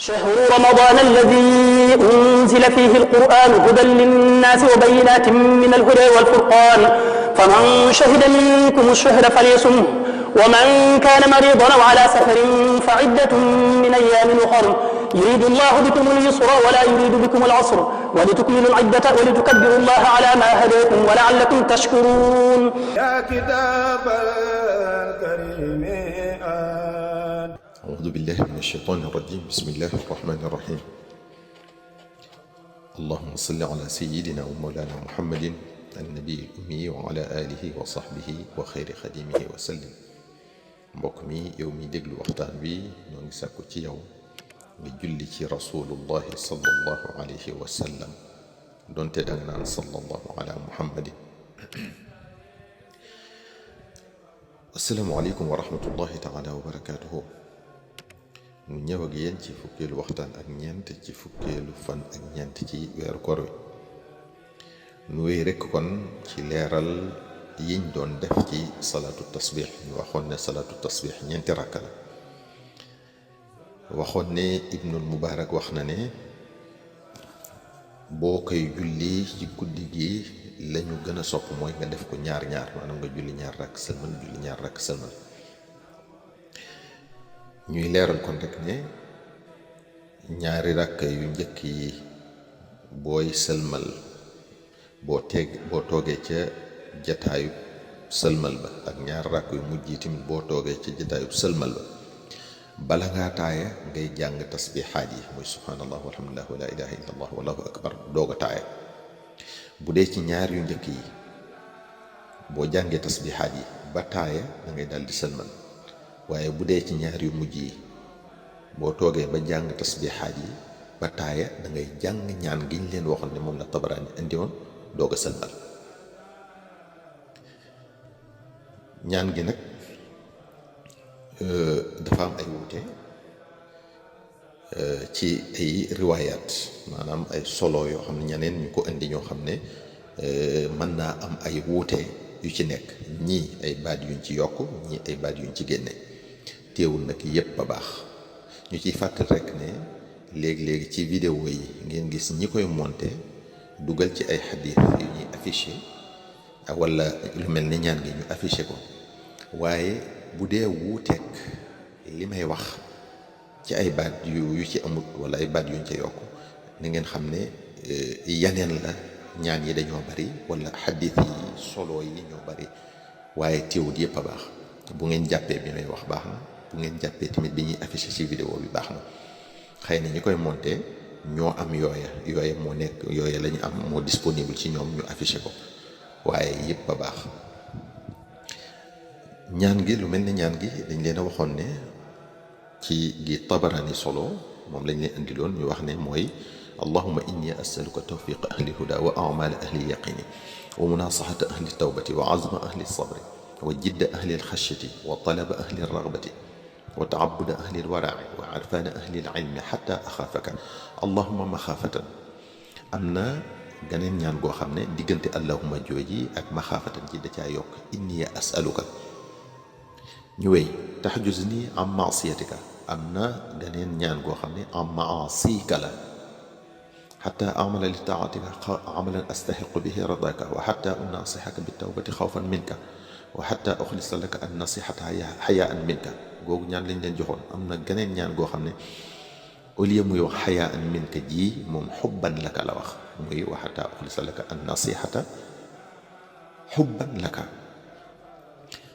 شهر رمضان الذي أنزل فيه القرآن هدى للناس وبينات من الهدى والفرقان فمن شهد منكم الشهر فليصمه ومن كان مريضا أو على سفر فعدة من أيام أخر يريد الله بكم اليسر ولا يريد بكم العسر ولتكملوا العدة ولتكبروا الله على ما هداكم ولعلكم تشكرون. يا كتاب الكريم أعوذ بالله من الشيطان الرجيم. بسم الله الرحمن الرحيم. اللهم صل على سيدنا ومولانا محمد النبي الأمي وعلى آله وصحبه وخير خديمه وسلم. mbokk mi yow mi déglu waxtaan wi ñoo ngi sàkku ci yow nga julli ci rasulullahi sallallahu alayhi wa sallam donte danga naan sallallahu ala muhammadin. assalaamu aleykum wa rahmatullahi taala wa barakatuhu. ñu ñëw ak yéen ci fukkeelu waxtaan ak ñeent ci fukkeelu fan ak ñeent ci weeru koor wi. nu wéy rekk kon ci leeral yiñ doon def ci salaatu tasbix. ñu waxoon ne salaatu tasbix ñeenti rakka la. waxoon ne ibnul mubaarak wax na ne boo koy julli ci guddi gi lañu gën a sopp mooy nga def ko ñaar ñaar, maanaam nga julli ñaar rakk sëlmal julli ñaar rakk sëlmal. ñuy leeral kon rek ne ñaari rakk yu njëkk yi booy sëlmal boo toogee ca jataayub sëlmal ba, ak ñaar rakk yu mujj yi tamit boo toogee ca jataayub sëlmal ba, bala ngaa taaya ngay jàng tasbiixaat yi muy subhaanallah walhamdulillah wa la ilaha illa allah wallahu akbar doog a taaya. bu dee ci ñaar yu njëkk yi boo jàngee tasbiixaat yi ba taaya da ngay daal di sëlmal, waaye bu dee ci ñaar yu mujj yi boo toogee ba jàng tasbiixaat yi ba taaya da ngay jàng ñaan gi ñu leen waxoon ne moom la Tabaraani indi woon doog a sëlmal. ñaan gi nag dafa am ay wuute ci ay riwaayaat, maanaam ay solo yoo xam ne ñeneen ñu ko indi ñoo xam ne mën naa am ay wuute yu ci nekk, ñii ay baat yuñ ci yokk ñii ay baat yuñ ci génne. teewul nag yépp a baax. ñu ciy fàttal rek ne léegi-léegi ci vidéo yi ngeen gis ñi koy monté dugal ci ay xadiis yu ñuy affiché wala lu mel ni ñaan gi ñu affiché ko, waaye bu dee wuuteeg li may wax ci ay baat yu ci amut wala ay baat yuñ ca yokk, ni ngeen xam ne yaneen la. ñaan yi dañoo bari wala xadiis yi solo yi ñoo bari, waaye teewul yépp a baax. bu ngeen jàppee bi may wax baax na, bu ngeen jàppee tamit bi ñuy affiché ci vidéo bi baax na. xëy na ñi koy monté ñoo am yooya moo nekk yooya lañu am moo disponible ci ñoom ñu affiché ko, waaye yépp a baax. ñaan gi lu mel ne ñaan gi dañ leen a waxoon ne ci gi Tabaraani solo moom lañ leen indiloon. ñu wax ne mooy allahumma inni as'aluka tawfiqa ahli huda wa a'mal ahli yaqini wa munasahata ahli tawbati wa azma ahli sabri wa jidda ahli alxashyati wa talaba ahli ragbati wa taabuda ahli alwaraci wa arfana ahli alilmi xata axaafaka allahumma maxaafatan. am na ganeen ñaan goo xam ne diggante allahumma jooji ak maxaafatan ci da caa yokk inni as'aluka. ñu wéy taxjuzni am maasiyatika. am na ganeen ñaan goo xam ne am maasika la xata amala li taatika amalan astaxiqu bihi radaka wa xata unasixaka bi tawbati xawfan minka wa xata uxlisa laka an nasixata xayaan minka. googu ñaan lañ leen joxoon. am na ganeen ñaan goo xam ne au lieu muy wax xayaan minka ji moom xubban laka la wax, muy wa xata uxlisa laka an nasixata xubban laka.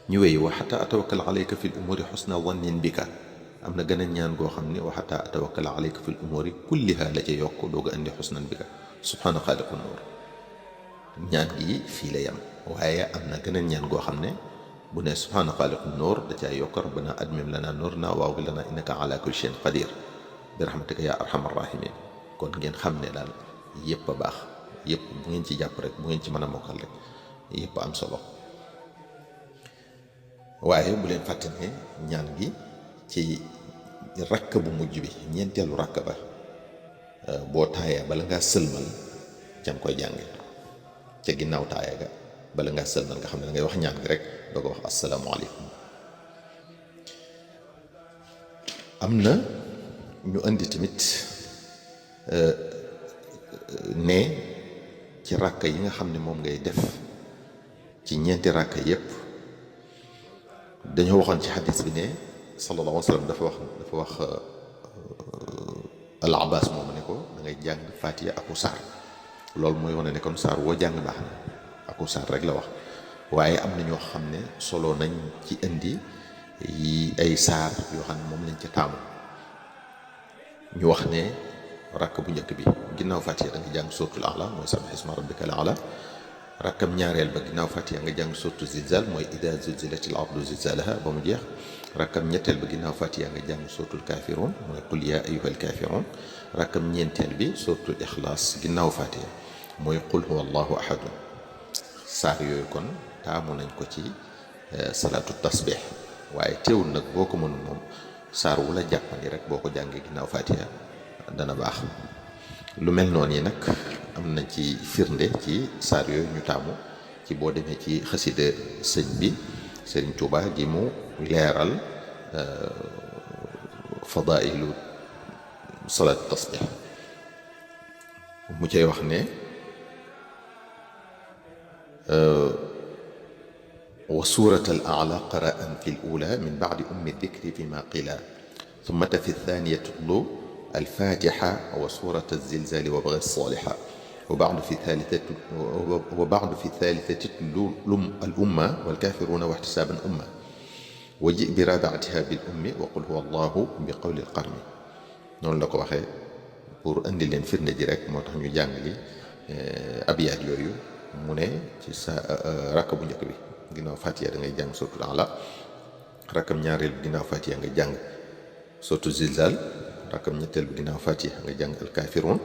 ñu wéy wa xata atawakkal alayka fi l umuri xusna dannin bika. am na gën a ñaan goo xam ne wa xata atawakkal alayka fi l umuri kulliha la ca yokk dooga indi xusnan bika subhaana xaaliqu nuur. ñaan gi fii la yam, waaye am na gën a ñaan goo xam ne bu ne subhaana xaaliqu nuur da caa yokk rabbana admim lana nuurna waghfir lana innaka ala kulli shay'in qadir bi rahmatika ya arhamar rahimin. kon ngeen xam ne daal yépp a baax, yépp bu ngeen ci jàpp rek, bu ngeen ci mën a mokkal rek yépp am solo. waaye bu leen fàtte ne ñaan gi ci rakk bu mujj bi, ñeenteelu rakk ba, boo taayee bala ngaa sëlmal ca nga koy jànge ca ginnaaw taaya ga bala ngaa sëlmal nga xam ne da ngay wax ñaan gi rek doo ko wax asalaamaaleykum. am na ñu indi tamit ne ci ràkka yi nga xam ne moom ngay def ci ñeenti ràkka yépp dañoo waxoon ci xadis bi ne sallallahu alayhi wa sallam dafa wax al abbas moom ne ko da ngay jàng fatiha aku saar loolu mooy wane ne kon saar woo jàng baax na aku saar rek la wax waaye am na ñoo xam ne solo nañ ci indi yi ay saar yoo xam ne moom lañ ca taamu ñu wax ne rakk bu njëkk bi ginnaaw fatiha da nga jàng suratul a'la mooy sabbih isma rabbikal a'la rakkam ñaareel ba ginnaaw fatiha nga jàng suratul zilzal mooy idha zulzilatil ardu zilzalaha ba mu jeex rakkam ñetteel ba ginnaaw fatiha nga jàng suratul kafirun mooy qul ya ayyuhal kafirun rakkam ñeenteel bi suratul ikhlas ginnaaw fatiha mooy qul huwallahu ahadun saar yooyu kon taamu nañ ko ci salaatu tasbih waaye teewul nag boo ko mënul moom saar wu la jàppandi rek boo ko jàngee ginnaaw fatiha dana baax lu mel noonu yi nag am na ci firnde ci saar yooyu ñu taamu ci boo demee ci xasida sëñ bi Sëriñ Tuuba gi mu leeral fadailu salaatu tasbih mu cay wax ne wa suurat al a'la qara'an fi l ula min ba'di ummi dikri fi ma qila thumma fi thaniya tutlu الفاتحة وسورة الزلزال وبغي الصالحة وبعد في الثالثة الأمة والكافرون واحتسابا أمة وجئ برابعتها بالأم وقل هو الله بقول القرن noonu la ko waxee pour indi leen firnde ji rek moo tax ñu jàng li abyaat yooyu mu ne ci sa rakk bu njëkk bi ginnaaw Fatiha da ngay jàng suratul A'la rakkam ñaareel bi ginnaaw Fatiha nga jàng suratul Zilzal rakkam ñetteel bi ginnaaw Fatiha nga jàng al-Kaafiruun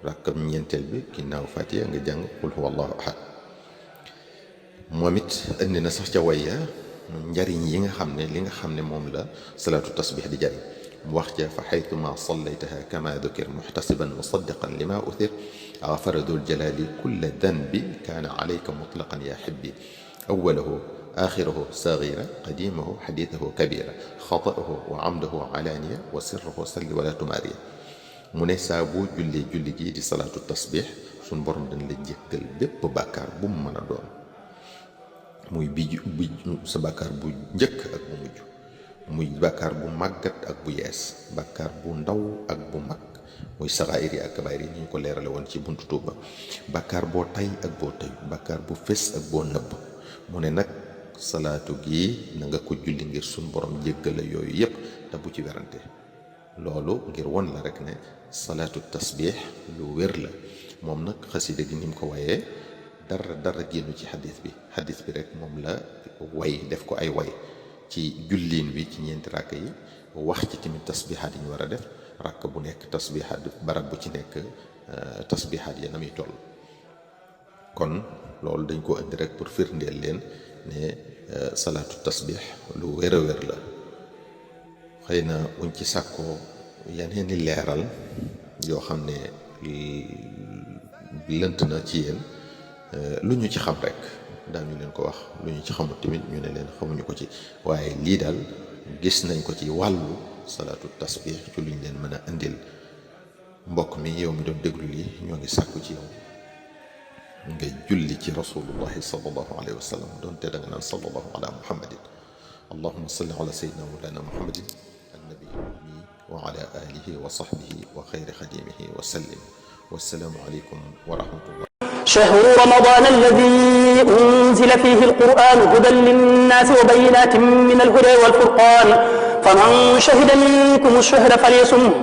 rakkam ñeenteel bi ginnaaw Fatiha nga jàng qul huwallahu ahad moom it indi na sax ca waya njariñ yi nga xam ne li nga xam ne moom la salaatu tasbih di jariñ mu wax ca fa xaytuma sallaytaha kama dukir muhtasiban musaddiqan lima uthir gafara dul jalali kulla danbi kaana alayka mutlaqan ya xibbi awalahu آخره صغيرة قديمه حديثه كبيرة خطأه وعمده علانية وسره سل ولا تمارية mu ne saa boo jullee julli gii di salaatu tasbih suñ borom dañ la jéggal bépp bàkkaar bu mu mën a doon muy bi sa bàkkaar bu njëkk ak bu mujj muy bàkkaar bu màggat ak bu yees bàkkaar bu ndaw ak bu mag muy saxaayir yi ak kabaayir yi ni ñu ko leerale woon ci buntu Tuuba bàkkaar boo tay ak boo tayu bàkkaar bu fés ak boo nëbb mu ne nag salaatu gi na nga ko julli ngir suñ borom jéggala yooyu yépp te bu ci werante loolu ngir won la rek ne salaatu tasbih lu wér la moom nag xasida gi ni mu ko wayee dara génnu ci xadis bi rek moom la way def ko ay way ci julliin bi ci ñeenti ràkk yi wax ci tamit tasbihaat yi ñu war a def ràkk bu nekk tasbihaat barab bu ci nekk tasbihaat ya na muy toll kon loolu dañ ko indi rek pour firndeel leen ne salaatu tasbih lu wér a wér la xëy na buñ ci sàkkoo yeneen i leeral yoo xam ne lënt na ci yéen lu ñu ci xam rek daañu leen ko wax lu ñu ci xamut tamit ñu ne leen xamuñu ko ci waaye lii daal gis nañ ko ci wàllu salaatu tasbih ci luñ leen mën a indil mbokk mi yow mi doon déglu lii ñoo ngi sàkku ci yow nga julli ci rasulullahi sallallahu alayhi wa sallam doonte da nga naan sallallahu ala muhammadin allahumma salli ala sayyidina mawlana muhammadin annabi ummi wa ala alihi wa sahbihi wa khayri khadimihi wa sallim wassalamu alaykum wa rahmatullah شهر رمضان الذي أنزل فيه القرآن هدى للناس وبينات من الهدى والفرقان فمن شهد منكم الشهر فليصمه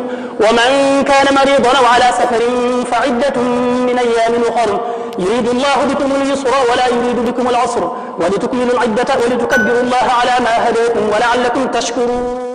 ومن كان مريضا أو على سفر فعدة من أيام أخر يريد الله بكم اليسر ولا يريد بكم العسر ولتكملوا العدة ولتكبروا الله على ما هداكم ولعلكم تشكرون